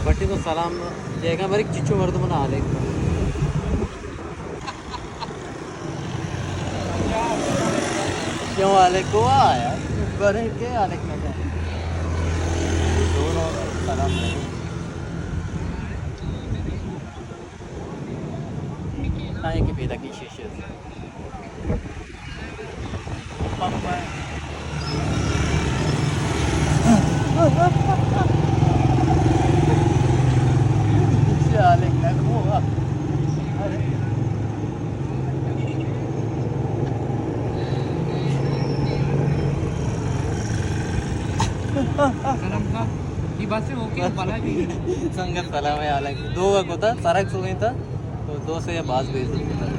بٹی تو سلام دیگا، بری چچو مردم نہ آلیک۔ کیوں آلیک کو آیا؟ برے کے آلیک نہ کر۔ دور اور سلام دے۔ آئیں کہ پیدا کی شیشے۔ سلام صاحب، یہ بس ہے، اوکے، بلا بھی۔ سنگت سلام ہے، حالانکہ دو وقت ہوتا، سرک سو گئی تھا، تو دو سے یہ باز بے عزت ہوتا۔